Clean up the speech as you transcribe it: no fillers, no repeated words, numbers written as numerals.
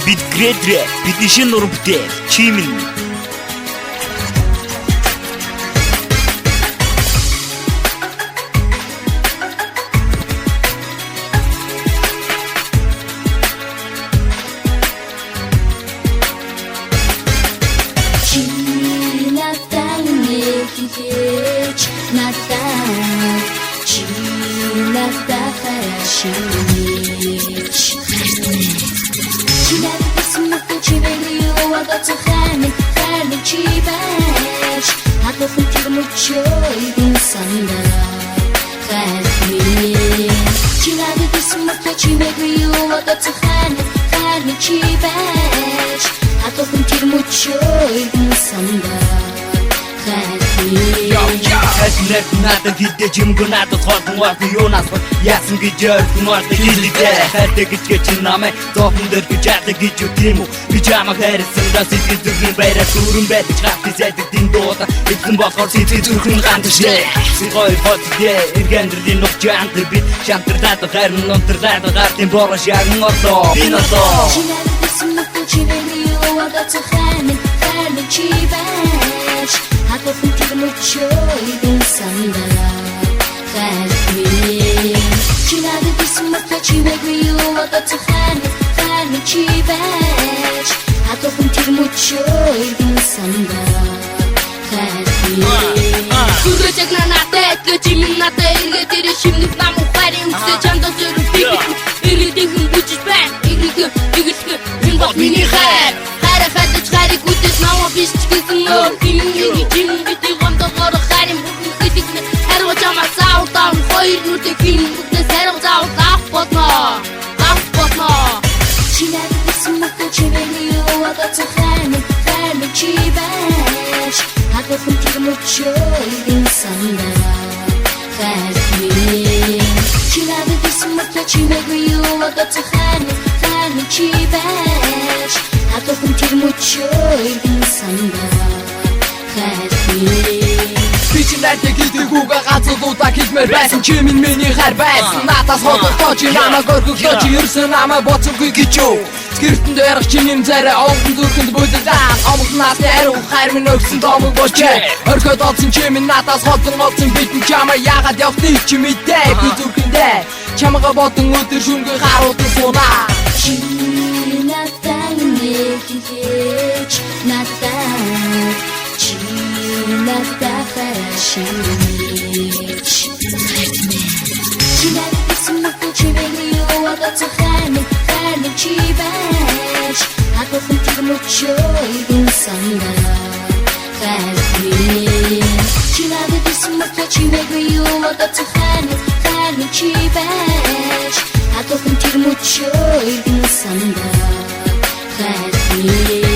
Бид Грэдрэ бидний шинэ уран бүтээл Чимэн. Чи надад нэгэж надад чи надад харашиж чи надад гэсэн мөртөө чимээгүй юу одоо хайр хайр чи байж хатуухан тэр мөчөө сандаа хайр минь чи надад гэсэн мөртөө чимээгүй юу одоо хайр хайр чи байж хатуухан тэр мөчөө сандаа хайр минь. Хайснаар надад хідээ чимгүй надад хоолтон болсон юунаас бол яасан гэж ойлгомоор хэлээ. Хайртай гэж чи намайг зоохон дээр гэж яадаг гэж юу тийм үү? Би чамайг хайрласан да сэтгэл зүрхний баяраа дүүрэн байдаг хатны сайдаг дин дууда эзэн болохоор сэтгэл зүрхэн гандшээ. Би гоё боддээ эрг амьдралын нухч ант бид шантарлаад харин унтарлаад гартын бороо шагн орлоо. Би нолоо. Чи надад гэсэн мөртөө чимээгүй юу одоо хайр хайр чи байж хатуухан тэр мөчөө сандаа хайр минь чи надад гэсэн мөртөө чимээгүй юу одоо хайр хайр чи байж хатуухан тэр мөчөө сандаа хайр минь. Зүрхэж агна надад этгэж юм надад эргээд ирээ шимнэх нам ухаарын үсээ чамдаа зөрөв би эргэдийнхэн бүжиж байна эргэхэн эгэлхэн энэ бол миний хайр хайр хадаж хайрыг үдэж намаа биш ч гэсэн өөр хин нэг жим бити гомдогоор хайрын бүрэн хэлэгнэ хайрга чамаа заавал даун хоёр нүдэ хин бүгдээс хайрга заавал авах болно авах болно. Чи надад гэсэн мөртөө чимээгүй юу одоо хайр хайр чи байж хатуухан тэр мөчөө сандаа хайр минь чи надад гэсэн мөртөө чимээгүй юу одоо хайр хайр чи байж хатуухан тэр мөчөө сандаа хайр минь. Би чи найдаа гэдэг үгээ ганцлуудаа хэлмээр байсан. Чи минь миний хайр байсан. Надаас холдоо чи намайг өргөглөө. Чи ерөөсөн намайг бодсонгүй гэж юу? Скриптэн дээр чиний царай овгон зүрхэнд бүлэлэн. Омог наасны ариу хайр минь өгсөн домог болжээ. Орхиод олсон чи минь надаас холдон олсон. Бидэн чамаа яагаад явсныг чи мэдээ. Би зүрхэндээ чамгаа бодон өдөр шөнөгүй харуудан сунаа. Чи надад нэгэж надад чи надад харашиж чи надад гэсэн мөртөө чимээгүй юу одоо хайр хайр чи байж хатуухан тэр мөчөө сандаа хайр минь чи надад гэсэн мөртөө чимээгүй юу одоо хайр хайр чи байж хатуухан тэр мөчөө сандаа хайр минь.